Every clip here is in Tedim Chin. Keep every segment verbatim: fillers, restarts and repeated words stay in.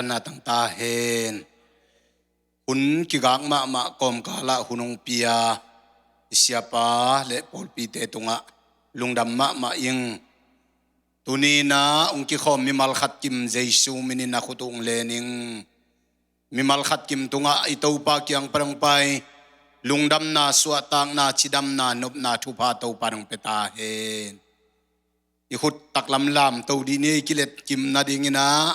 na tang ta hen. Hun kigak mahmah kawmkalah hun hong pia i siapa le pawlpite tungah lungdam mahmah ing. Tuni-in ah hong kikhawm mimal khat kim Jesu minin a khut uh hong len ing. Mimal khat kim tungah i Topa kiang pan hong pai lungdamna, suahtakna, cidamna, nopna thupha Topa in hong pia ta hen. I khut taklam lamto dih ni ei, kilet kim nadingin ah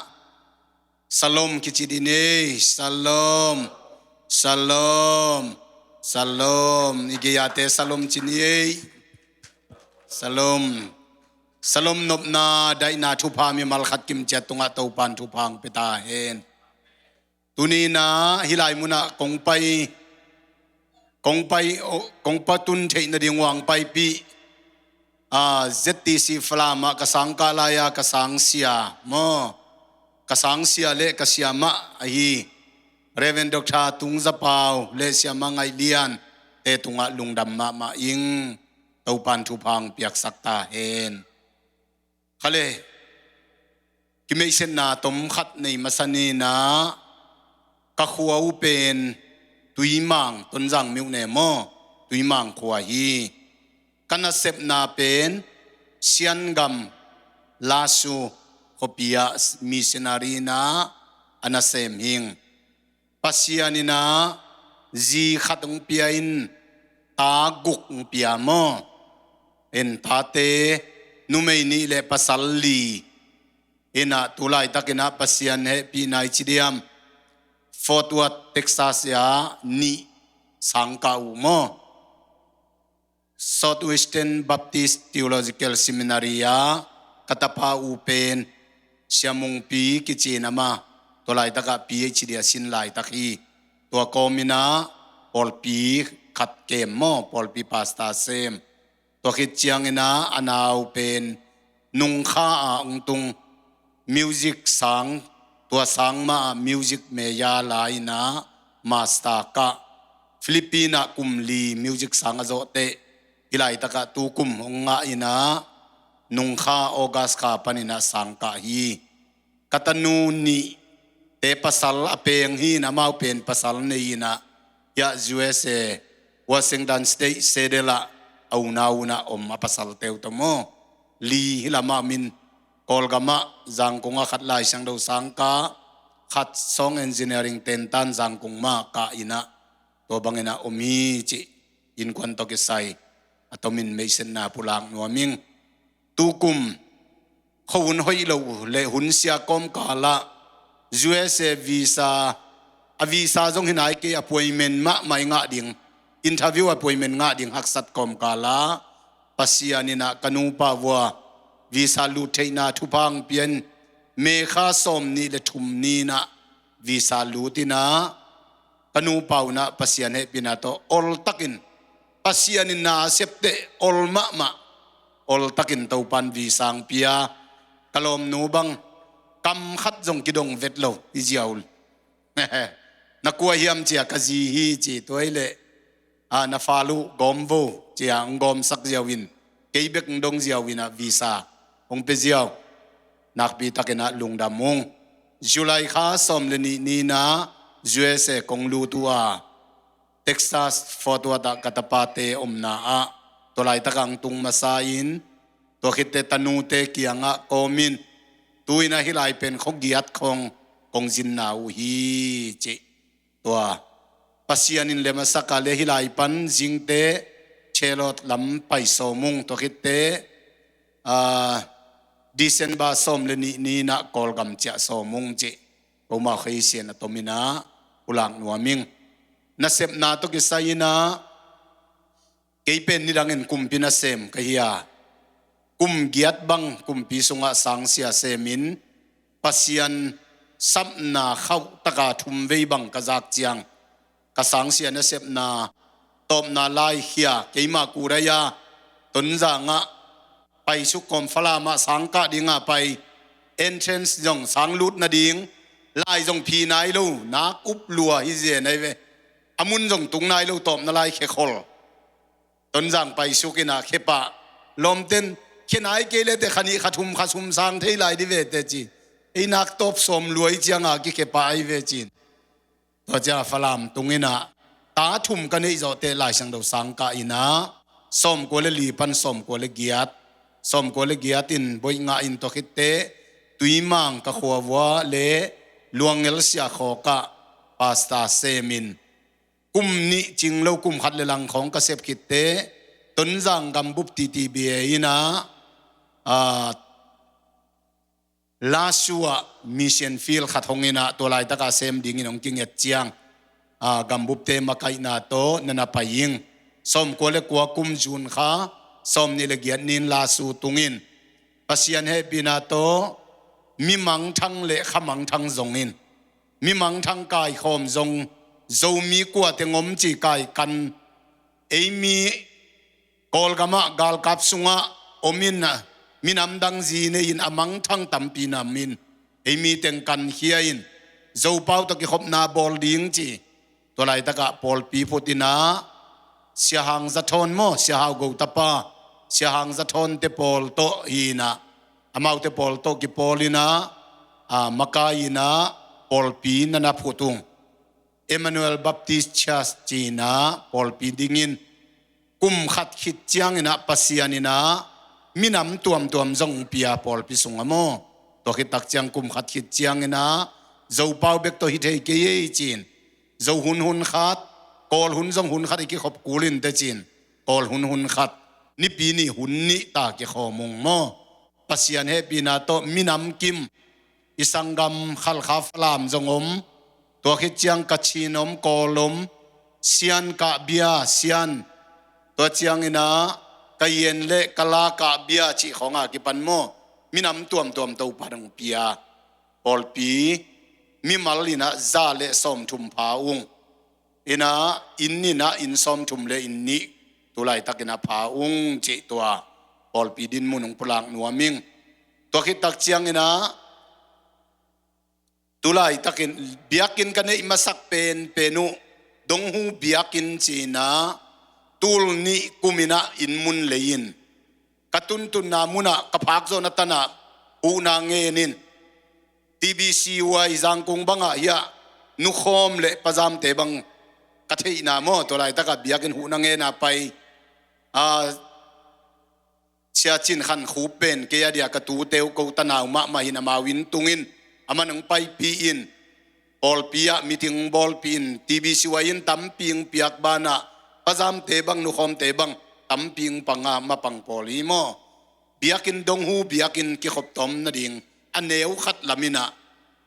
Shalom kici dih ni ei. Shalom, Shalom, Shalom. I gei-ate Shalom ci ni ei. Shalom. Shalom nopna, daihna thupha mimal khat kim ciat tungah Topa in thupha hong pia ta hen. Tuni-in ah hih lai munah kong pai, kong pai, kong patun theih nading uh a hong paipih, ah, Z T C Falam ah ka sangkah lai-a ka sangsia maw, ka sangsia le ka siamah ahi Reverend Doctor Tung Za Pau le Siamah Ngaih Lian te tungah lungdam mahmah ing. Topa in thupha hong piaksak ta hen. Kha le, kimeihsetna tom khat nei masa ni-in ah, ka khua uh pen Tuimang, Tonzang myone maw, Tuimang khua hi. Ka nasepna pen Shan gam Lasu khuapi ah missionary-in ah a nasem hi ing. Pasian in ah zi khat hong pia in, ta guk hong pia maw. En, tate numei nih le pasal li. En ah, tu laitakin ah Pasian hehpihna i ci diam, Fort Worth, Texas ah nih sangkah uh maw. Southwestern Baptist Theological Seminary ah ka tapa uh pen Sia Mung Pi kici-in, amah tua laitakah P H D a sin laitak hi. Tua kawmin ah pawlpi khat kem maw, pawlpi pastor sem. Tua khit ciangin ah a nau pen Nungkha ah hong tung, music sang, tua sang mah ah music major la-in ah master kah, Philippines ah kum li music sang a zawh teh, hih laitakah tu kum hong ngah in ah Nungkha August kha panin ah sangkah hi. Ka tanu nihte pasal a peng hi-in, amau pen pasal nei-in ah, hiah U S A, Washington State, Seattle ah a unau un ah om a pasalte uh tawh maw. Li hi lam ah om in, Kawlgam ah Zangkong ah khat Lai Siangtho sangkah, khat song engineering tentan Zangkong mah kah in ah, tua bangin ah om hi cih innkuan tawh kisai a tomin meihsetna pulak nuam ing. Tu kum khuahun hoih lo le hun sia kawmkal ah U S A visa, a visa zong hi nai kei, appointment mahmah i ngah ding, interview appointment ngah ding haksat kawmkal ah Pasian in ah ka nupa uh a visa lut theihna thupha hong pia in, May kha sawmnih le thum ni-in ah visa lut in ah, ka nupa un ah Pasian hehpihna tawh oltakin, Pasian in na a sep teh ol mahmah, oltakin Topa in visa hong pia. Ka lawmnu bang kam khat zong kidong vet lo hi ziau. Na kua hiam ci-a, ka zi hi ci, tua hi leh, ah, na fale uh gawm vo ci-a hong gawmsak ziau in, kei bek hong dong ziau in ah visa hong pia ziau. Nakpi takin ah lungdam ung. July kha sawm le nih ni-in ah U S A kong lut uh a, Texas Fort Worth ah ka tapate omna ah tua laitakah hong tung masa in, tua khit teh tanute kiangah kawmin, tu-in ah hih lai pen khua giat khawng kong zinna uh hi cih. Tua Pasian in lem a sak a leh hih lai pan zingteh Charlotte lam pai sawm ung, tua khit teh, ah, December sawm le nih ni-in ah Kawlgam ciah sawm ung cih. Poma Khei Sian a tomin ah pulak nuam ing. Nasepna tawh kisai-in ah, kei pen nidangin kumpi nasem ka hi a, kum giat bang kumpi sungah sangsia semin, Pasian sapna khauh taka thum vei bang ka zak ciang, ka sangsia nasepna tawpna lai khia, keima Kurai-a Tonzang ah paisuk kawm, Falam ah sangkah dinga pai, entrance zong sang lut nading, lai zong phi nai lo, nak up lua hi zen ahi ve. A mun zong tung nai lo, tawpna lai khe khol. Tonzang paisuk in ah khe pah, lawmten khe nai kei le teh kha nih kha thum kha sum sang thei lai di ve teh ci. ei nak tawp sawm luai cianga kikhe pah ahi ve cin. Tua cianga Falam tunginah ta thum ka neih zawhteh Laisiangtho sang kah inah sawmkua le li pan sawmkua le giat, sawmkua le giat in boih ngah in tua khitteh Tuimang ka khuavua le Luangngel siakhawkah pasta semin kum nih cing lo kum khat le lang khawng ka sep khitteh Tonzang gambup T T B A inah, ah, Lasu ah mission field khat hong inah tua laitakah sem dingin hong kinget ciang, ah, gambupte makaihna tawh na na pai ing. Sawmkua le kua kum June kha sawmnih le giat nin Lasu tungin Pasian hehpihna tawh mimangthang le khamangthang zongin, mimangthang kaikhawm zong Zomi kuateng om ci kaikan, eimi Kawlgamah galkap sungah om in, minam dang zi nei in a mangthang tampi nam in, eimi teng kankhia in Zopau tawh kikhopna bawl ding ci. Tua laitakah pawlpi phut inah Sia Hang Za Thawn maw, Sia Hau Go tapa, Sia Hang Za Thawn te pawl tawh hi inah, amaute pawl tawh kipawl inah, a, makai inah pawlpi na na phut ung. Emmanuel Baptist Church ci inah pawlpi dingin kum khat khit cianginah Pasian inah minam tuamtuam zong pia pawlpi sungah maw. Tua khittak ciang kum khat khit cianginah Zopau bek tawh hi thei kei ei cin. Zo hun hun khat, Kawl hun zong hun khat i kikhop kul in teh cin. Kawl hun hun khat, Nipi ni hun nih ta kikhawm ung maw. Pasian hehpihna tawh minam kim, i sanggam Khalkha Falam zong om, tua khit ciang Kachin om, Kawl om, Sian kah bia, Sian, tua cianginah Kayen le Kala kah bia cih khawngah kipan maw, minam tuamtuam Topa dong pia pawlpi mimal inah za le sawmthum pha ung. Inah inn inah inn sawmthum le inn nih tu laitakin a pha ung cih tua pawlpi dinmun hong pulak nuam ing. Tua khittak cianginah tu laitakin biakinn ka neih masak penpen uh Donghu biakinn ci inah tul nih kum inah inn mun lei in ka tuntunna munah ka phak zawhna tanah huhna ngen in T B C Y Zangkung bangah hiah nukhawm le pazamte bang ka theihna maw, tua laitakah biakinn huhna ngena pai, a, Sia Cin Khan Khup pen kei a dia ka tute uh ko tanau mahmah in amau inn tungin aman hong paipih in pawlpi ah meeting bawlpih in T B C Y in tampi hong piak banah pazamte bang nukhawmte bang tampi hong panga mapang pawl hi maw. Biakinn Donghu biakinn kikhop tawm nading a neu khat lam inah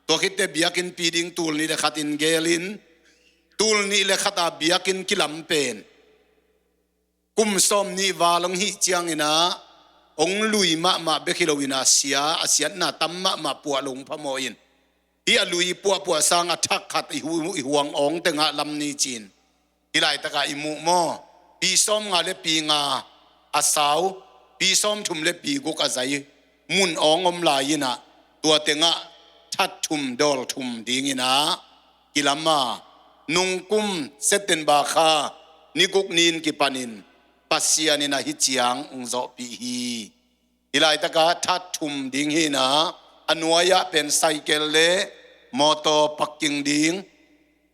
tua khitteh biakinn pi ding tul nih le khat in gel in tul nih le khat a biakinn kilam pen kum sawmnih val hong hih cianginah hong lui mahmah bek hi lo inah sia a siatna tam mahmah puah lo hong phamawh in hih a lui puahpuah sang a thak khat i hu-, i huang awng tengah lam ni cin. Hih laitakah i muh maw? Pi sawmnga le pi nga a sau, pi sawmthum le pi guk a zai mun awng om lai inah tua tengah that thum dawl thum dinginah kilama nungkum September kha ni guk nin kipanin Pasian inah hih ciang hong zawhpih hi. Hih laitakah that thum ding hi inah a nuai-ah pen cycle le motor parking ding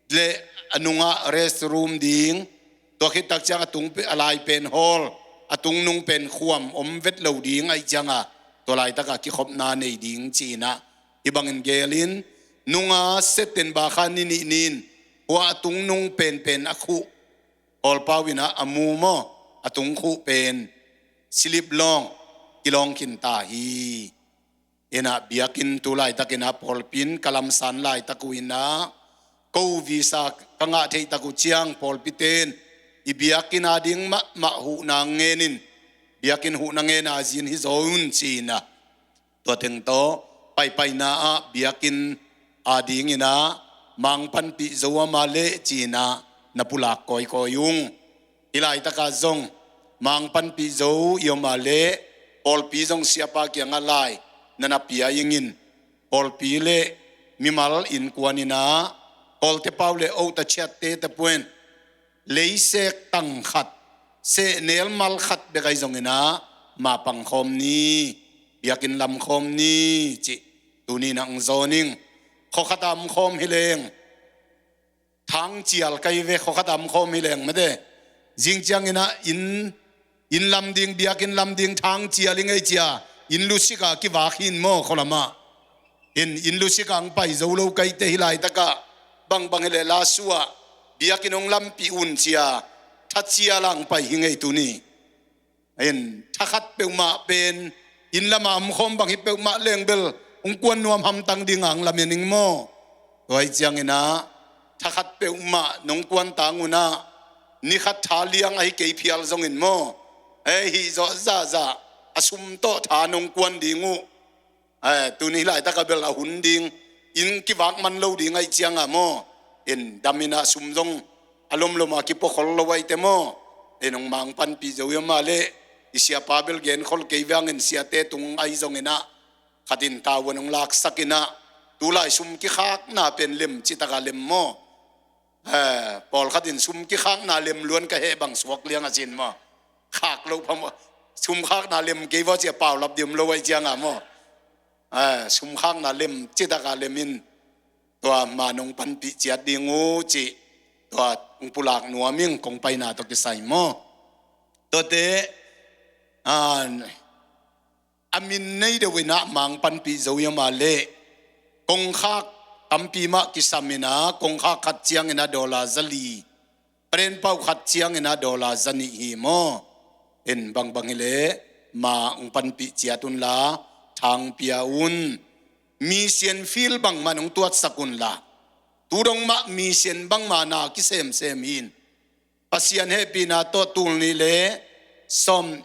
le a nungah restroom ding, tua khittak ciang a tung pe-, a lai pen hall, a tungnung pen khuam om vet lo ding ahih cianga tua laitakah kikhopna nei ding ci inah hih bangin gel in nunga September kha ni nih nin hua a tungnung penpen a khuh Kawlpau inah a mu maw, a tungkhuh pen silip lawng kilawng khin ta hi. Inah biakinn tu laitakinah pawlpi in ka lamsan laitak uh inah ko visa ka ngah theihtak uh ciang pawlpite in i biakinn ading mahmah huhna ngenin biakinn huhna ngena zin hi zaw un ci inah tua teng tawh paipaina ah biakinn adinginah Mang Panpih Zo a mah leh ci inah na pulak kawikawi ung. Hih laitakah zong Mang Panpih Zo i om a leh pawlpi zong siapa kiangah lai na na pia ingin pawlpi le mimal innkuan inah Kawlte pau le ota chiatte te puen leiseek tang khat, sehnel mal khat bek ahi zonginah mapang khawm ni, biakinn lam khawm ni cih Tuni-in ah hong zawn ing. Khuakhat ah om khawm hi leng, thang cial kai ve, khuakhat ah om khawm hi leng mate. Zing ciangin ah inn, inn lam ding, biakinn lam ding thang cial i ngei cia, inn lusik ah kivak hi in maw, khualam ah. In, inn lusik ah hong pai zo lo kaite hi laitak ah, bangbang hi leh lasu ah biakinn hong lampih un cia, tha cial ah hong pai hi ngei tuni. In, thakhat peuhmah pen inn lam ah om khawm bang hi peuhmah leng bel hong kuan nuam hamtang ding a hong lamen ing maw. Tua hi ciangin ah thakhat peuhmah nong kuan tang un ah, ni khat tha liang ahi kei phial zongin maw, eh, hih zawh zahzah a sum tawh tha nong kuan ding uh. Eh, tuni hi laitak ah bel a hun ding, inn kivak man lo ding ahih ciang ah maw, in, dam in ah sum zong a lomlom ah kipua khol lo ahih teh maw, in, hong mang panpih zo hi a, amah leh i siapa bel genkhol kei vangin siate tung ahi zongin ah khat in tavuan hong laksak in ah, tulai sum kikhakna pen lem citak a lem maw. Eh, pawlkhat in sum kikhakna lem luan ka heh bang suak liang a cin maw. Khak loh pha maw. Sum khakna lem kei vua cia paulap ding om lo ahih ciang ah maw. Eh, sum khakna lem citak a lem in, tua ma nong panpih ciat ding uh cih, tua hong pulak nuam ing, kong paina tawh kisai maw. Tuate, ah, a min nei deuh in ah mang panpih zo hi a, amah leh kongkhak tampi mah kisam in ah, kongkhak khat ciangin ah dollar za li, prenpau khat ciangin ah dollar za nih hi maw. In, bangbang hi leh ma hong panpih ciat unla, thang pia un. Mission field bangmah hong tuatsak unla, tu dong mah mission bangmah na kisemsem hi in. Pasian hehpihna tawh tul nih leh sawm,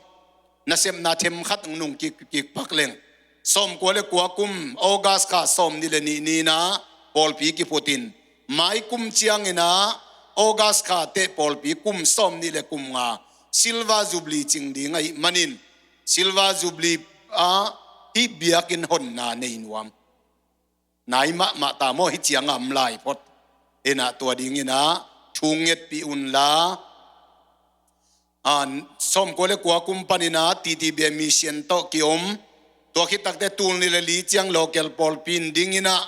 nasepna themkhat hong nung kik, kik pak leng, sawmkua leh kua kum August kha sawmnih leh nih ni-in ah pawlpi kiphut in, mai kum ciangin ah August kha teh pawlpi kum sawmnih leh kum nga Silver Jubilee cing ding ahih manin, Silver Jubilee ah hih biakinn honna nei nuam nai mahmah ta maw, hih ciang ah om lai phot. In ah tua dingin ah thu ngetpih unla, ah, sawmkua leh kua kum panin ah T T B A mission tawh kiom, tua khit takteh tul nih leh li ciang local pawlpi in ding in ah,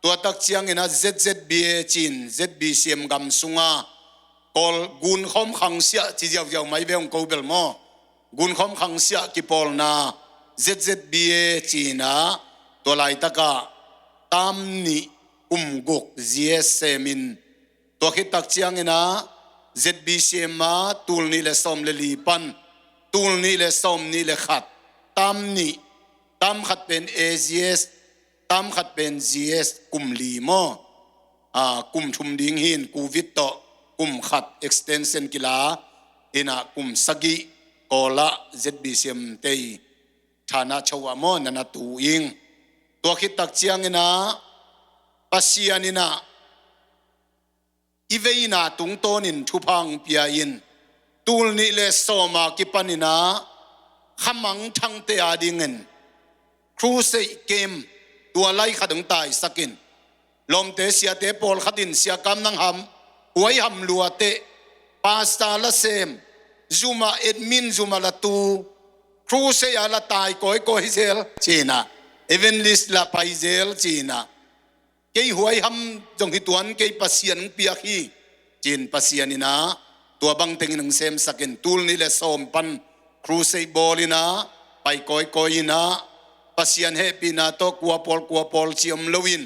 tua tak ciangin ah Z Z B A ci-in, Z B C M gam sungah Kawl gunkhawm khangsiah ci ziauziau mai ve, hong ko bel maw. Gunkhawm khangsiah kipawlna Z Z B A ci-in ah, tua laitak ah tam nih kum guk Z S sem in, tua khit tak ciangin ah Z B C M ah tul nih leh sawm leh li pan tul nih leh sawmnih leh khat, tam nih, tam khat pen A Z S, tam khat pen Z S, kum li maw. Ah, kum thum ding hi in, Covid tawh kum khat extension kila in ah, kum sagih Kawl ah Z B C M te i thana cho ah maw na na tu ing. Tua khit tak ciangin ah Pasian in ah i veina tungtawnin thupha hong pia in, tul nih leh sawm a kipanin ah kha mangthangte a dingin crusade camp tua lai khat hong taisak in, lawmte siate pawlkhat in, Sia Kam, nang ham, huai ham lua teh, pastor la sem, Zoom ah, admin Zoom ah la tu, crusade ah la tai kawikawi zel ci-in ah, evangelist la pai zel ci-in ah, kei huai ham zong hi tuan, kei Pasian hong piak hi, ci-in Pasian in ah tua bangteng in hong semsak in, tul nih leh sawm pan crusade bawl in ah, pai kawikawi in ah, Pasian hehpihna tawh kua pawl kua pawl ci om loin,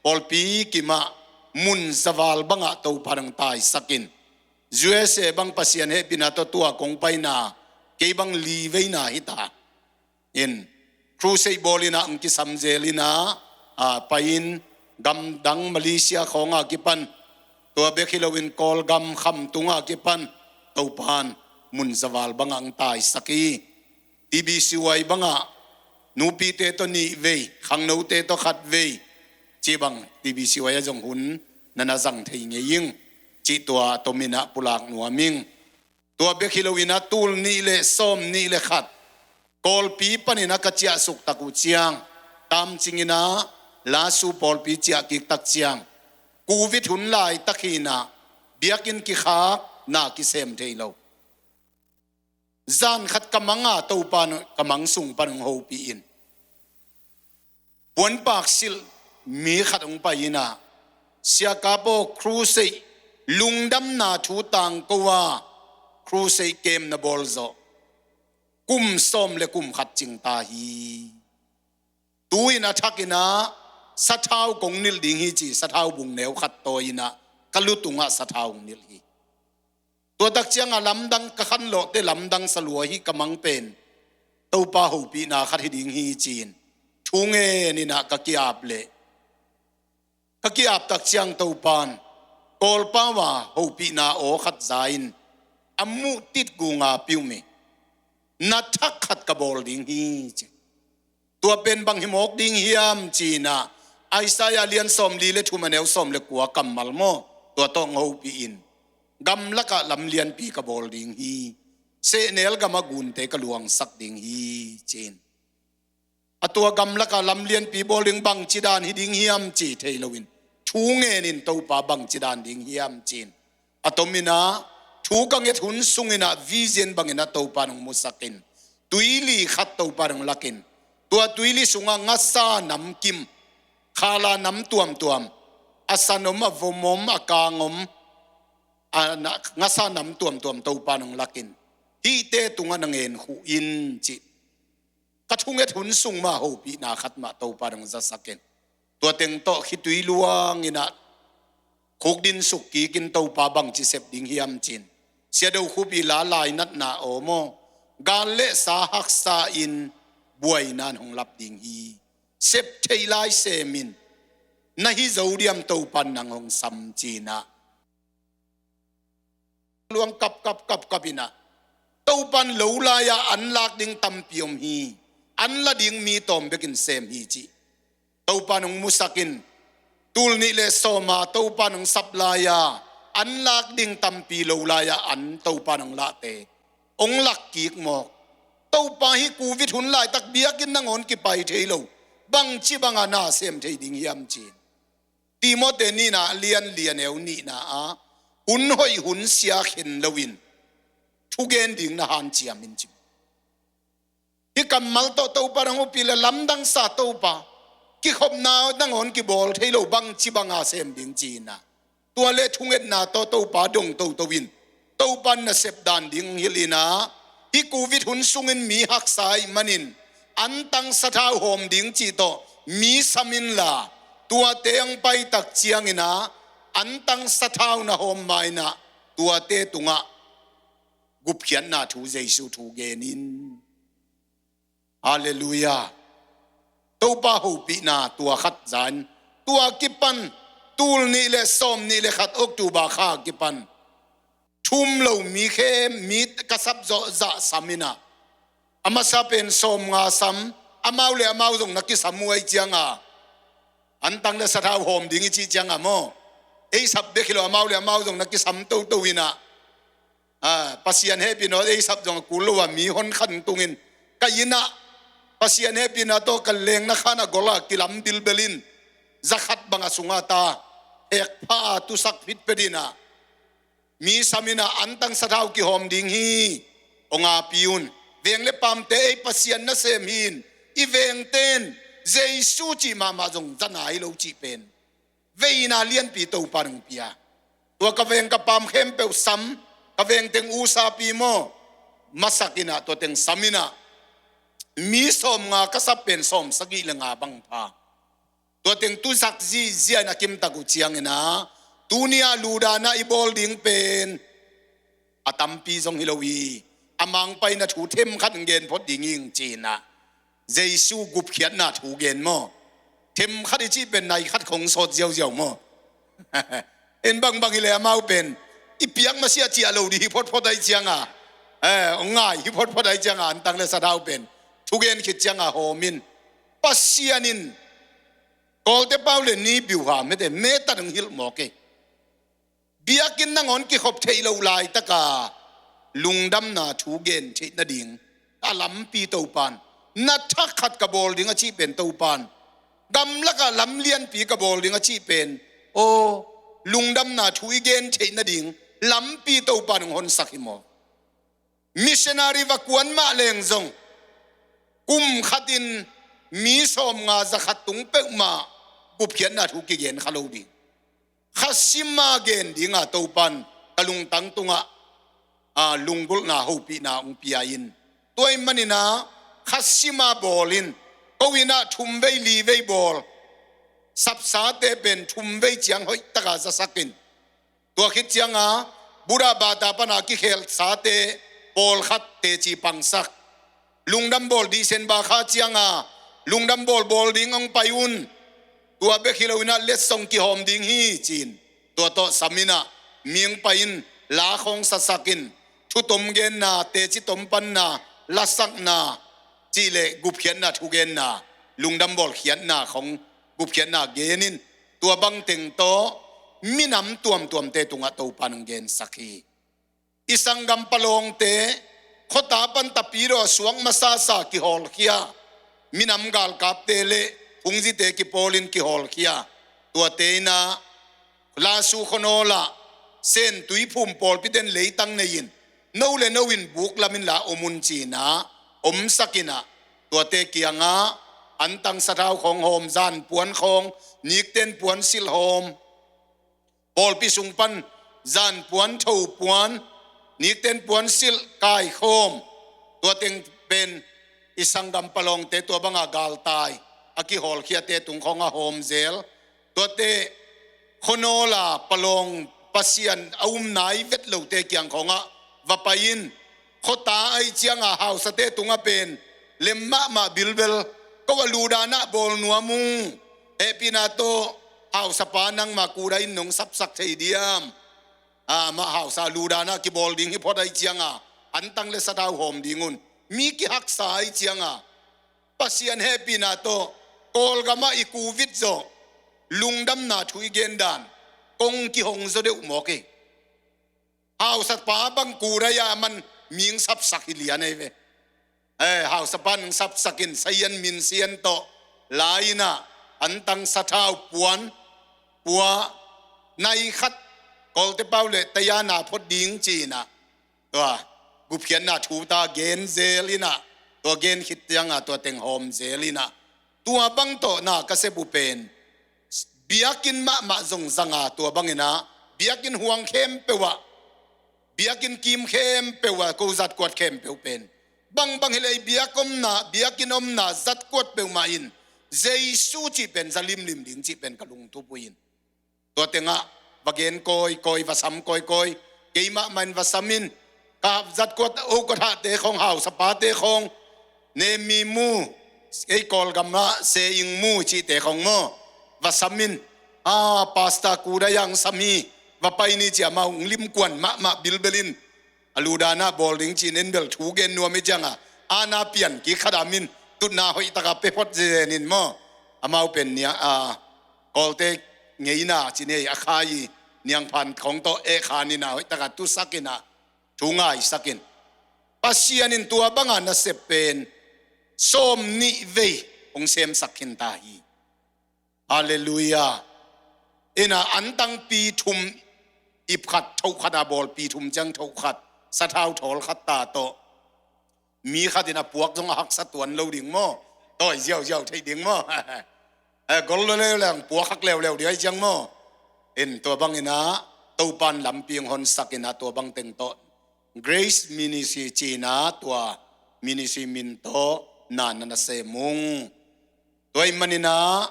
pawlpi kim ah mun zaval bangah Topa'n hong taisak in, U S A bang Pasian hehpihna tawh tua kong paina, kei bang li veina hi ta. In, crusade bawl in ah hong kisam zel in ah, a, pai in, gamdang Malaysia khawng a kipan, tua bek hi loin Kawlgam khamtung a kipan, Topa'n mun zaval bangah hong taisak hi. T B C Y bangah nupite tawh nih vei, khangnote tawh khat vei, cih bang T B C Y ah zong hun na na zang thei ngei ing, cih tua tomin ah pulak nuam ing. Tua bek hi loin ah tul nih leh sawm nih leh khat Kawlpi panin ah ka ciahsuk tak uh ciang, tamcing in ah Lasu pawlpi ciah kik tak ciang, Covid hun laitak hi in ah, biakinn kikhak, na kisem thei lo. Zan khat ka mang a, Topa'n ka mang sung pan hong hopih in, Puanpak silh mi khat hong pai in ah, Sia Kap aw, crusade, lungdamna thu tangko a crusade camp na bawl zawh kum sawm le kum khat cing ta hi. Tu-in a thak in ah sathau kong nilh ding hi ci, sathau bung neu khat tawi in ah ka lu tungah sathau hong nilh hi. Tua tak ciangah lamdang ka khanlawhte, lamdang sa lua hi, ka mang pen Topa hopihna khat hi ding hi ci-in thu ngen in ah ka ki-ap leh, ka ki-ap tak ciang Topa'n Kawlpau a hopihna aw khat za in a muh tit gunga pium hi. Na thak khat ka bawl ding hi ci. Tua pen bang hi mawk ding hiam ci-in ah, Isaiah lian sawmli le thum, a neu sawm le kua kammal maw, tua tawh hong hopih in, gamlakah lam lianpi ka bawl ding hi. Sehnel gamah gunte ka luangsak ding hi ci-in. A tua gamlakah lam lianpi bawl ding bangci dan hi ding hiam ci thei loin, thu ngen in Topa bangci dan ding hiam ci-in a tom in ah, thu ka nget hun sung in ah vision bang in ah Topa'n hong musak in, tuili khat Topa'n hong lak in, tua tuili sungah ngasa namkim, khala nam tuamtuam, a san om, a vom om, a kang om, a na-, ngasa nam tuamtuam Topa'n hong lak in, hihte tungah na ngen khuh in ci. Ka thunget hun sung mah hopihna khat mah Topa'n hong zasak in, tua teng tawh khitui luang in ah khukdin suk kik in, Topa bangci sep ding hiam ci-in, Sia Do Khup i la lainatna aw maw, gal le sa haksa in buaina'n hong lap ding hi. Sep theih lai sem in, na hi zo diam, Topa'n nang hong sam ci-in ah. Luang kap kap kap kap in ah, Topa'n lo lai-ah an lak ding tampi om hi. An la ding mi tawm bekin sem hi ci. Topa'n hong musak in, tul nih le sawm a Topa'n hong sap lai-a an lak ding tampi lo lai-ah an Topa'n hong lahte hong lak kik mawk. Topa, hih covid hun laitak biakinn nangawn kipai thei lo, bangci banga na sem thei ding hiam ci-in. Timoti nihna lian li, a neu nihna ah, hun hoih hun sia khen loin thugen ding na hanciam in ci. Hih kammal tawh Topa'n hong hopih leh, lamdang sa Topa, kikhopna nangawn kibawl thei lo, bangci banga sem ding ci-in ah. Tua le thungetna tawh Topa dong toto in, Topa'n na sep dan ding hong hilh in ah, hih covid hun sungin mi haksa ahih manin antang sathau hawm ding cih tawh mi sam inla, tuate hong pai tak ciangin ah antang sathau na hawm ma-in ah, tuate tungah gupkhiatna thu, Jesu thu gen in. Halleluiah. Topa hopihna tua khat za in, tua kipan, tul nih le sawm nih le khat October kha kipan, thum lo mi khem, mi ka sap zawh zah sam in ah, a masa pen sawmnga sam, amau le amau zong na kisam uh ahih cianga, antang le sathau hawm ding i cih cianga maw, ei sap bek hi lo, amau le amau zong na kisam toto in ah, a, Pasian hehpihna ei sap zong a kul lo a, mi hon khan tungin, ka inn ah Pasian hehpihna tawh ka lengna khan a gol a kilam bilbel in, za khat banga sunga ta hekpha a tusak phitphet in ah, mi sam in ah antang sathau kihawm ding hi. Hong api un. Veng le paamte ei Pasian nasem hi-in, i vengte'n Jesu cih mahmah zong za nai lo cih pen veina lianpi Topa'n hong pia. Tua ka veng ka paam khempeuh sam, ka veng teng usapi maw, masak in ah, tua teng sam in ah, mi sawmnga ka sap pen sawmsagih le nga bang pha. Tua teng tu zak zihziah in a kimtak uh ciangin ah, tuni-ah ludan ah i bawl ding pen a tampi zong hi lo hi. A mangpaina thu themkhat in gen phot ding ing ci-in ah, Jesu gupkhiatna thu gen maw. Themkhat i cih pen nai khat khong sawt ziauziau maw. En bangbang hi leh amau pen i piak masiah ciah lo ding hi photphot ahih cianga, eh, hong ngai hi photphot ahih cianga, antang le sathau pen thugen khit cianga hawm in, Pasian in Kawlte pau le ni biuha mete metat hong hilh mawk hi. Biakinn nangawn kikhop theih loh laitaka lungdamna thu gen theih nading a lampi Topa'n, na thak khat ka bawl ding a cih pen Topa'n, gamlakah lam lianpi ka bawl ding a cih pen, aw, lungdamna thu i gen theih nading lampi Topa'n hong honsak hi maw? Missionary va kuan mah leng zong, kum khatin mi sawmnga zakhat tung peuhmah gupkhiatna thu kigen kha lo ding. Kha sima gen dinga Topan ka lungtang tungah, a, lunggulhna hopihna hong pia in. Tua ahih maninah kha sima bawl in, ko innah thum vei li vei bawl, sapsate pen thum vei ciang hoihtaka zasak in. Tua khit cianga Buddha bata pana kikhelh sate pawlkhat teci pangsak. Lungdam bawl December kha cianga lungdam bawl bawl ding hong pai un. Tua bek hi loinah letsong kihawm ding hi ci-in, tua tawh sam innah mi hong pai in, la khawng sasak in, thutom genna, teci tom panna, lasakna, cih leh gupkhiatna thugenna, lungdam bawlkhiatna khawng gupkhiatna gen in, tua bangteng tawh minam tuamtuamte tungah Topan hong gensak hi. I sanggam palawngte khuata pan tapidaw a suak masasa kihawlkhia, minam galkapte le phungzite kipawlin kihawlkhia, tuate innah Lasu khuanawlah Sen Tuiphum pawlpiten leitang nei-in, no le no in buk lamin la om un ci-inah omsak innah, tuate kiangah antang sathau khawng hawm, zan puan khawng, nikten puan silh hawm, pawlpi sung pan zan puan, tho puan, nikten puan silh kaikhawm, tua teng pen i sanggam palawngte tua banga galtai a kihawlkhiate tung khawngah hawm zel. Tuate khuanawla palawng Pasian a um nai vet lote kiang khawngah va pai in. Khuata ahih cianga hausate tungah pen lem mahmah bilbel, ko a ludanah bawl nuam ung. Hehpihna tawh hausapa nangma kuda in nong sapsak thei diam? A, amah hausa ludanah kibawl ding hi phot ahih cianga antang le sathau hawm ding un. Mi kihaksa ahih cianga Pasian hehpihna tawh Kawlgamah i kuvit zawh, lungdamna thu i gendan kong kihong zaw deuh mawk hi. Hausapa bang kuda-ah man mi hong sapsak hi lian ahi ve. Eh, hausapa hong sapsak in, sayan minsian tawh la innah antang sathau puan pua nai khat, Kawlte pau le tayana phot ding ci-inah, tua gupkhiatna thu ta gen zel innah, tua gen khit cianga tua teng hawm zel innah, tua bang tawh na ka sep uh pen biakinn mahmah zong zanga, tua banginah biakinn huang khempeuh ah, biakinn kim khempeuh ah, ko zatkuat khempeuh pen bangbang hileh biak omna, biakinn omna zatkuat peuhmah in Jesu cih pen za limlim ding cih pen ka lungtup uh in. Tua tengah va gen kawikawi, va sam kawikawi. Keimah mah in va sam in, ka zatkuat, oh, ka thahte khawng, hausapate khawng, Nemi mu, ei Kawlgamah Se Ing mu cihte khawng maw, va sam in. A, Pastor kuda-ah hong sam hi, va pai ni ci-a amau hong limkuan mahmah bilbel in. A ludanah bawl ding ci-in en bel thu gen nuam hi cianga, ana pian kik khadam in, tutna hoihtaka pe phot zen in maw. Amau pen nia, a, Kawlte ngeina ci nei, a khai niangphan khawng tawh eh khaninah hoihtaka tusak innah thu ngaisak in. Pasian in tua banga nasep pen sawm nih vei hong semsak khinta hi. Halleluiah. Innah antang pi thum, ip khat, thoh khat a bawl, pi thum ciang thoh khat, sathau thawl khat ta tawh. Mi khat in a puak zong a haksa tuan lo ding maw? Tawi ziauziau theih ding maw? Eh, gol lo leuleu, puak hak leuleu ding ahi ciang maw? In tua banginah Topan lampi hong honsak innah tua bangteng tawh Grace Ministry ci-inah tua ministry min tawh na na nasem ung. Tua ahih maninah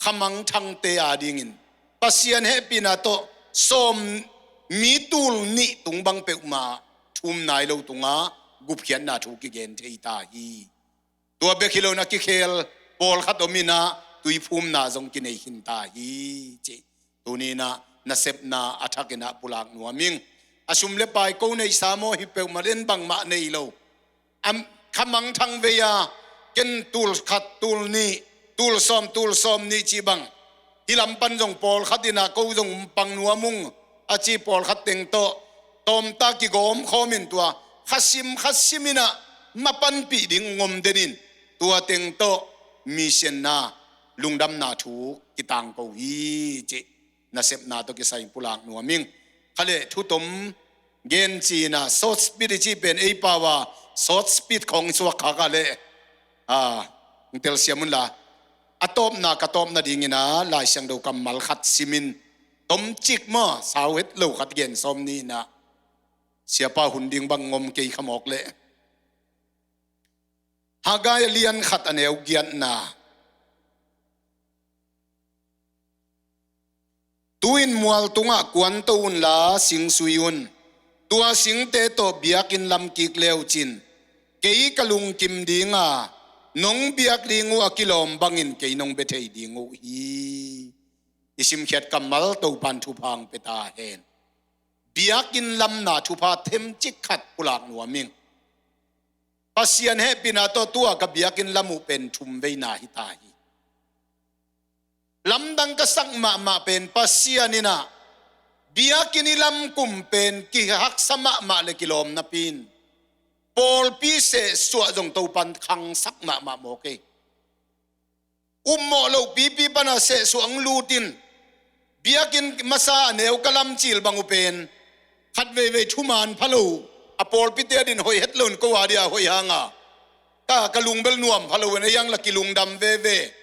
khamangthangte adingin Pasian hehpihna tawh sawm, mi tul nih tung bang peuhmah thu um nai lo tungah gupkhiatna thu kigen thei ta hi. Tua bek hi loin a kikhel pawlkhat om innah tuiphumna zong kinei khinta hi, ci. Tuni innah nasepna a thakinnah pulak nuam ing. A sum le pai ko neihsa maw, hi peuhmah in bangmah nei lo. Am, khamangthang vei-a, ken tul khat, tul nih, tul sawm, tul sawm nih cih bang, hih lam pan zong pawlkhat innah ko zong pang nuam ung a ci pawlkhat teng tawh tawmta kigawm khawmin tua khasim khasim innah mapanpih ding ngom denin tua teng tawh misianna, lungdamna thu kitangko hi, cih nasepna tawh kisai pulak nuam ing. Kha le thutom gen ci-inah short speech i cih pen ei pau-a short speech khawng suak khak a le, a, Hong telsiam unla, a tawpna ka tawpna dingin ah Lai Siangtho kammal khat simin, tomcik maw, sau het lo khat gen sawm ni in ah, siapa hun ding bang ngom kei kha mawk leh. Haggai a lian khat a neu giatna. Tu-in mual tungah kuanto unla sing sui un. Tua singte tawh biakinn lam kik le uh cin, kei ka lungkim ding a, nong biak ding uh a kilawm bangin kei nong bia thei ding uh hi. I simkhiat kammal Topan thupha hong pia ta hen. Biakinn lamna thupha themcik khat pulak nuam ing. Pasian hehpihna tawh tua ka biakinn lam uh pen thum veina hi ta hi. Lamdang ka sak mahmah pen Pasian in ah biakinn i lam kum pen kihaksa mahmah le kilawm napi in, pawlpi sehsuah zong Topan khangsak mahmah mawk hi. Upmawh loh pipi pana sehsuah hong lut in, biakinn masa a neu ka lamcil bang uh pen khat veivei thuman pha lo, a pawlpite adin hoih het lo in ko a dia hoih hang a, ka, ka lungbel nuam pha lo in a, iang la kilungdam veve.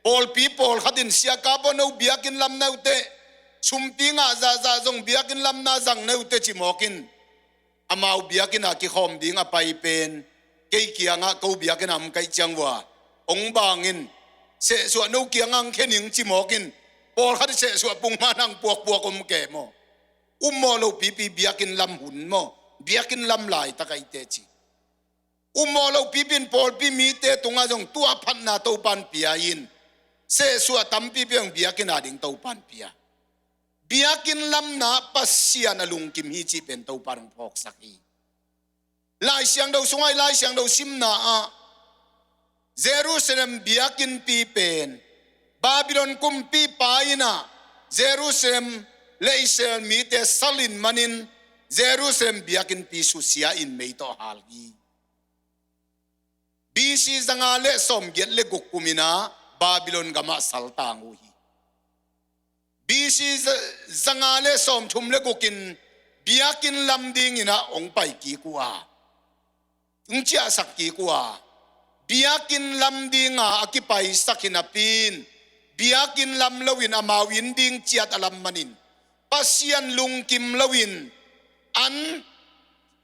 Pawlpi pawlkhat in, sia ka pawh no biakinn lam na uh teh, sumpi ngah zahzah zong biakinn lam na zang na uh teh ci mawk in, amau biakinn a kikhawm ding a pai pen kei kiangah ko biakinn a om ka hih ciang uh a, hong bang in, sehsuah no kiangah hong khia ning ci mawk in, pawlkhat i sehsuah pung man hang puakpuak om ke maw. Upmawh loh pipi biakinn lam hun maw, biakinn lam laitak a i teh ci. Upmawh loh pipi in pawlpi mite tungah zong tua phatna Topan pia in, sehsuah tampipi hong biakinn a ding Topan pia. Biakinn lamna Pasian a lungkim hi cih pen Topan hong phawksak hi. Lai Siangtho sungah i Lai Siangtho simna ah Jerusalem biakinnpi pen Babylon kumpipa in ah Jerusalem le Israel mite salin manin Jerusalem biakinnpi susia in mei tawh hal hi. B C zanga le sawmgiat le guk kum in ah Babylon gamah saltang uh hi. B C za-, zanga le sawmthum le guk in biakinn lam dingin ah hong pai kik uh a, hong ciahsak kik uh a, biakinn lam dinga a kipaisak hi napi in, biakinn lam loin amau inn ding ciat a lam manin, Pasian lungkim loin, an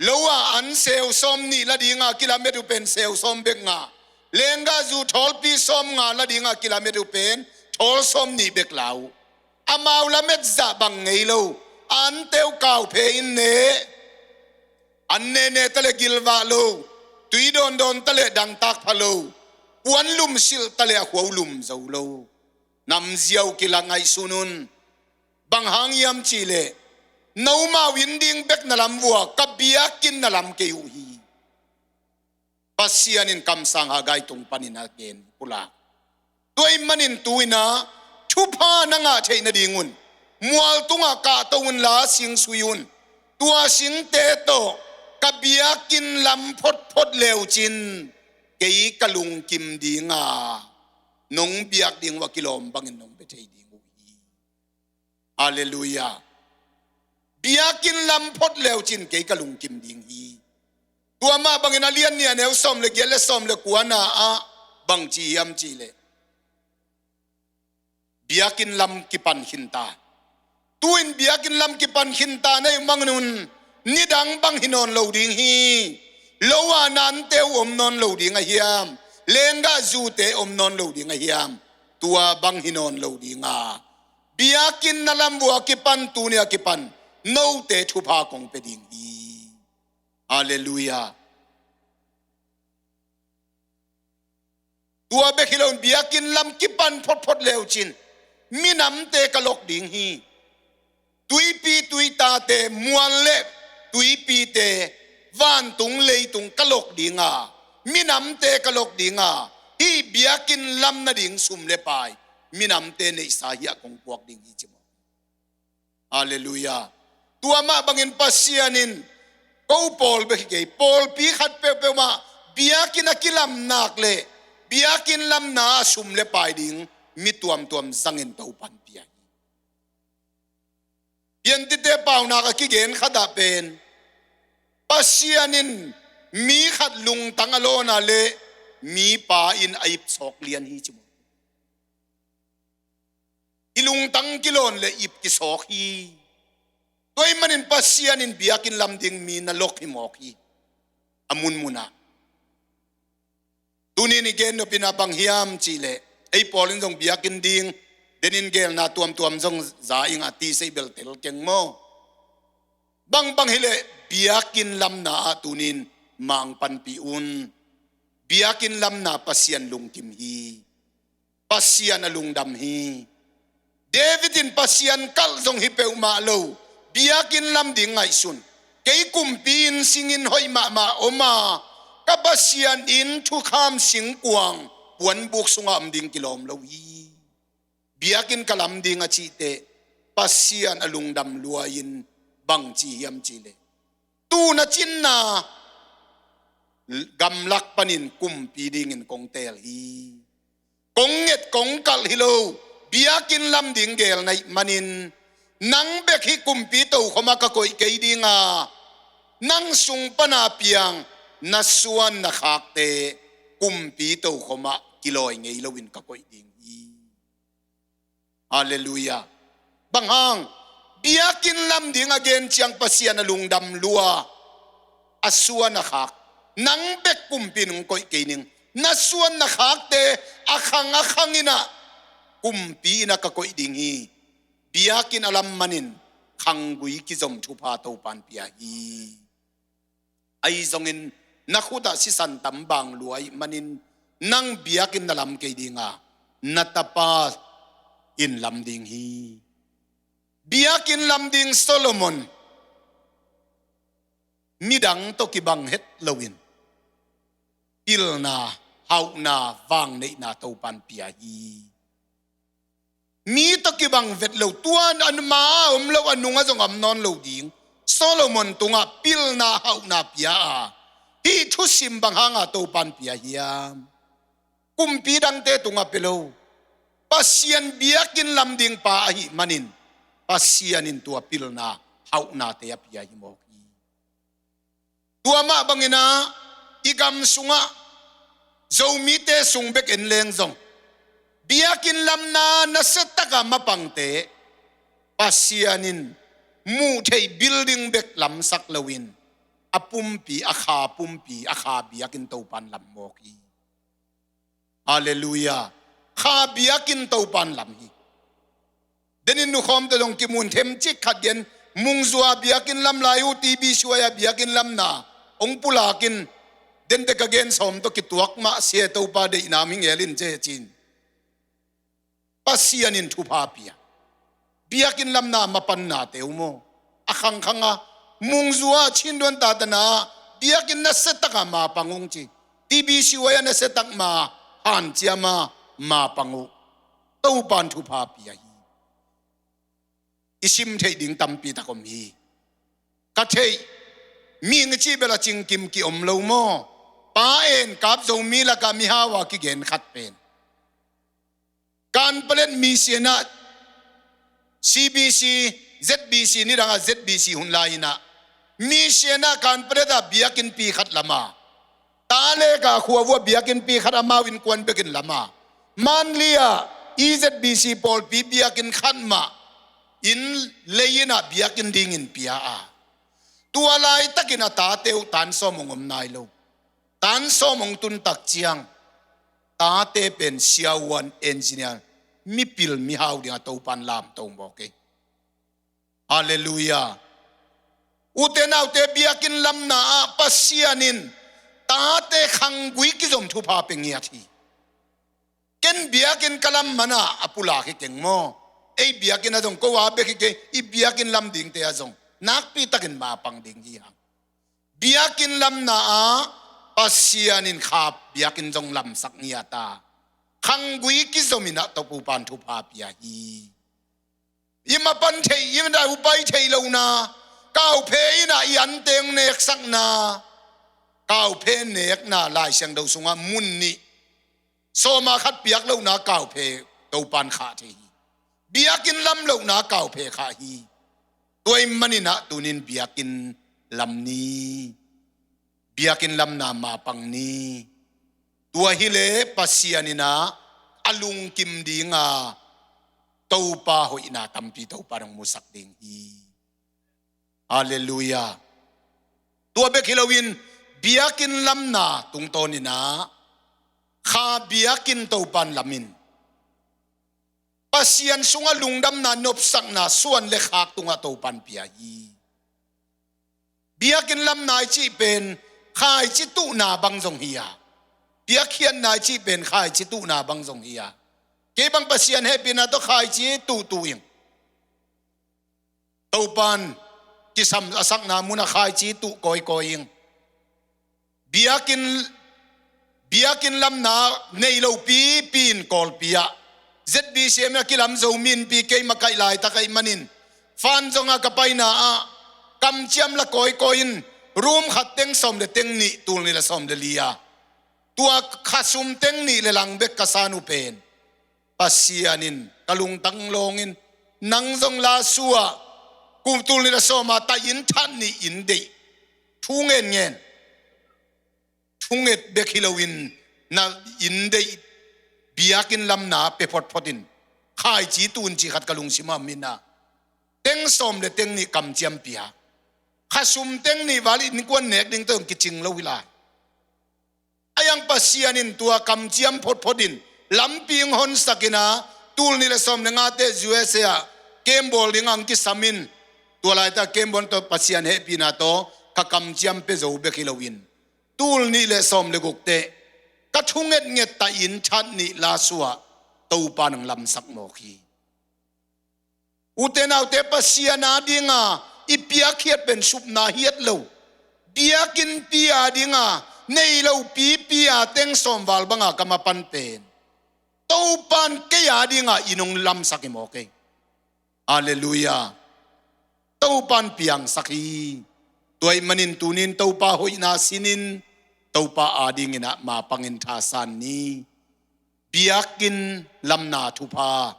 lo a an seu sawm nih la dinga kilamet uh pen seu sawm bek ngah, lenggahzu thawlpi sawm nga la dinga kilamet uh pen thawl sawm nih bek la uh. Amau lamet zah bang ngei lo, an teu kau phe in ne, an nene ta le gilvah lo, tui dawndawn ta le dangtak pha lo, puan lumsilh ta le a khuau lum zo lo. Namziau kilak ngaihsun un. Bang hang hiam cihleh, nomau inn ding bek na lam vua, ka biakinn na lam kei uh hi. Pasian in kamsang Haggai tung panin a gen pulak. Tua ahih manin tu-in ah thupha na ngah theih nadingun mual tungah kahto unla sing sui un. Tua singte tawh ka biakinn lam photphot le uh cin, kei ka lungkim ding a, nong biak ding uh a kilawm bangin nong bia thei ding uh hi. Halleluiah. Biakinn lam phot le uh cin kei ka lungkim ding hi. Tua mah bangin a lian nih a neu sawm le giat le sawm le kuana ah bang ci hiam cihleh, biakinn lam kipan khinta. Tu-in biakinn lam kipan khinta na hih manun nidang bang hi nawn lo ding hi. Lo a nante uh om nawn lo ding a hiam, lenggahzute om nawn lo ding a hiam, tua bang hi nawn lo ding a, biakinn na lam vua kipan, tuni a kipan note thupha kong pia ding hi. Halleluiah. Tua bek hi loin biakinn lam kipan photphot le uh cin minamte ka lok ding hi. Tuipi tuitate, mual le tuipite, vantung leitung ka lok ding a, minamte ka lok ding a, hih biakinn lam nading sum le pai minamte neihsa hiah kong puak ding hi ci maw. Halleluiah. Tua mah bangin Pasian in ko pawl bek hi kei, pawlpi khat peuhpeuh mah biakinn a kilam nak le biakinn lamna a sum le pai ding mi tuamtuam zangin Topan pia hi. Piantite paunak a kigen khatah pen Pasian in mi khat lungtang a lawna le mipa in a ip sawk lian hi ci maw. I lungtang kilawn le ip kisawk hi. Tua ahih manin Pasian in biakinn lam ding mi na lok hi mawk hi. A munmunah. Tuni-in i gen nop in a bang hiam cih leh, ei pawl in zong biakinn ding denin gelna tuamtuam zong za ing a, ti sei bel tel keng maw. Bangbang hi leh biakinn lamna ah tuni-in mang panpih un. Biakinn lamna Pasian lungkim hi. Pasian a lungdam hi. David in Pasian kalh zong hi peuhmah lo, biakinn lam ding ngaihsun. Kei kumpi inn singin hoih mahmah om a, ka Pasian inn thukham singkuang puanbuk sungah om ding kilawm lo hi. Biakinn ka lam ding a cih teh, Pasian a lungdam lua-in bang ci hiam cih leh, tu-in a cinna gamlak panin kumpi dingin kong teel hi. Kong nget kong kalh hi lo, biakinn lam ding geel na hih manin, nang bek hih kumpi tokhom ah ka koih kei ding a, nang sung pan a piang na suan na khakte kumpi tokhom ah kilawi ngei loin ka koih ding hi. Halleluiah. Bang hang, biakinn lam ding a gen ciang Pasian a lungdam lua, a suan a khak, nang bek kumpi in hong koih kei ning, na suan na khakte a khang a khang in a, kumpi in a ka koih ding hi. Biakinn a lam manin khanggui kizom thupha Topa'n pia hi. Ahi zongin na khut ah sisan tam bang lua ahih manin, nang biakinn na lam kei ding a, na tapa in lam ding hi. Biakinn lam ding Solomon, midang tawh kibang het loin, pilna, hauhna, vangneihna Topa'n pia hi. Mi tawh kibang vet lo, tua a ma ah om lo, a nung ah zong om nawn lo ding Solomon tungah pilna, hauhna pia a, hih thusim bang hang a Topa'n pia hiam? Kumpi dangte tungah pia lo. Pasian biakinn lam ding pa ahih manin, Pasian in tua pilna, hauhnate a pia hi mawk hi. Tua mah bangin a, i gam sungah, Zomite sung bek en leng zong, biakinn lamna nasia tak a mapangte, Pasian in muh theih building bek lamsak loin, a pumpi, a kha pumpi, a kha biakinn Topa'n lam mawk hi. Halleluiah. Kha biakinn Topa'n lam hi. Denin nukhawmte zong kimun, themcik khat gen, Mungzua biakinn lam lai uh, T B C Y a biakinn lamna hong pulak in, dente ka gen sawm tawh kituak mah sia, Topa deihna om hi ngel in, ci-in. Pasian in thupha pia. Biakinn lamna mapannate uh maw, a khangkhang a, Mungzua, Chinduan, Tatana, biakinn nasia tak a mapang ung ci. T B C Y a nasia tak ma, hanciam a mapang uh. Topa'n thupha pia hi. I sim theih ding tampi tak om hi. Ka theih, mihing i cih bel a cingkim ki-om lo maw. Pa En Kap Zomi lakah mihau a kigen khat pen, Kanpalet mission ah, C B C, Z B C, nidang a Z B C hun lai-in a, mission ah Kanpalet a biakinnpi khat lam a, Talek a khua vuah biakinnpi khat amau innkuan bekin lam a, Mandalay a E Z B C pawlpi biakinn khat mah inn lei-in a biakinn dingin pia a, tua laitakin a tate uh tan sawm hong om nai lo. Tan sawm hong tun tak ciang, tate pen siavuan, engineer, mipil mihau ding a Topa'n lamto mawk hi. Halleluiah. Ute naute, biakinn lamna ah Pasian in tate khanggui kizom thupha pia ngiat hi. Ken biakinn ka lam man a, a pulak hi keng maw. Ei biakinn ah zong ko a bek hi kei, i biakinn lam dingte ah zong nakpi takin mapang ding hi hang. Biakinn lamna ah Pasian in kha biakinn zong lamsak ngiat a, khanggui kizom in a Topa'n thupha pia hi. I mapan theih, i upai theih lohna, kauphe in a i anteng neksakna, kauphe nekna Lai Siangtho sungah mun nih, sawm a khat piak lohna kauphe Topa'n khah thei hi. Biakinn lam lohna kauphe khah hi. Tua ahih manin a tuni-in biakinn lam ni. Biakinn lamna mapang ni. Tua hileh Pasian in ah a lungkim ding a, Topa hoihna tampi Topa in hong musak ding hi. Halleluiah. Tua bek hi loin biakinn lamna tungtawn in ah kha biakinn Topa in lam in, Pasian sungah lungdamna, nopsakna, suan le khak tungah Topa in pia hi. Biakinn lamna i cih pen khaici tuhna bang zong hi a, piakkhiatna i cih pen khaici tuhna bang zong hi a, kei bang Pasian hehpihna tawh khaici tuhtuh ing. Topa in kisam a sakna munah khaici tuh kawikawi ing. Biakinn, biakinn lamna nei lo pipi in Kawlpi ah Z B C M in a kilam zo minpi, keima kaih laitak ahih manin fan zong a ka paina ah kamciam la kawikawi in, room khat teng sawm le teng nih, tul nih le sawm le li a, tua khasum teng nih le lang bek ka san uh pen Pasian in ka lungtang lawngin, nang zong la sua, kum tul nih le sawm a ta inn that nih inn deih, thu ngen ngen, thunget bek hi loin na inn deih, biakinn lamna pe photphot in, khaici tun cih khat ka lungsim ah om in ah, teng sawm le teng nih kamciam pia, khasum teng nih val innkuan nek ding tawh kicing lo hi lai. A yang Pasian in tua kamciam photphot in lampi hong honsak in ah, tul nih le sawm le nga teh U S A ah camp bawl ding a hong kisam in, tua laitah camp bawl tawh Pasian hehpihna tawh ka kamciam pe zo bek hi loin, tul nih le sawm le guk teh ka thungetnget ta inn that nih la sua, Topa in hong lamsak mawk hi. Ute naute, Pasian a dinga i piakkhiat pen supna hiat lo, biakinnpi a dinga nei lo pipi a teng sawm val banga ka mapan pen Topa in kei a dinga inn hong lamsak hi mawk ei. Halleluiah. Topa in piangsak hi. Tua ahih manin tunin Topa hoihna sinin, Topa a dingin ah mapangin thasan ni. Biakinn lamna thupha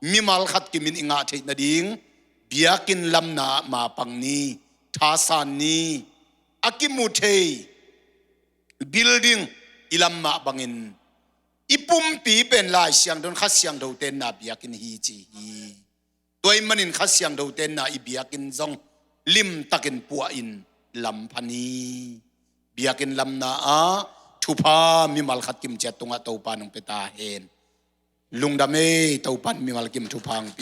mimal khat kimin i ngah theih nading, biakinn lamna ah mapang ni, thasan ni. A kimu thei building i lam mah bangin i pumpi pen Lai Siangtho in Kha Siangtho tenna biakinn hi ci hi. Tua ahih manin Kha Siangtho tenna i biakinn zong limtakin puah in lam pha ni. Biakinn lamna ah thupha mimal khat kim ciat tungah Topa in hong pia ta hen. Lungdam ei, Topa in mimal kim thupha hong pia.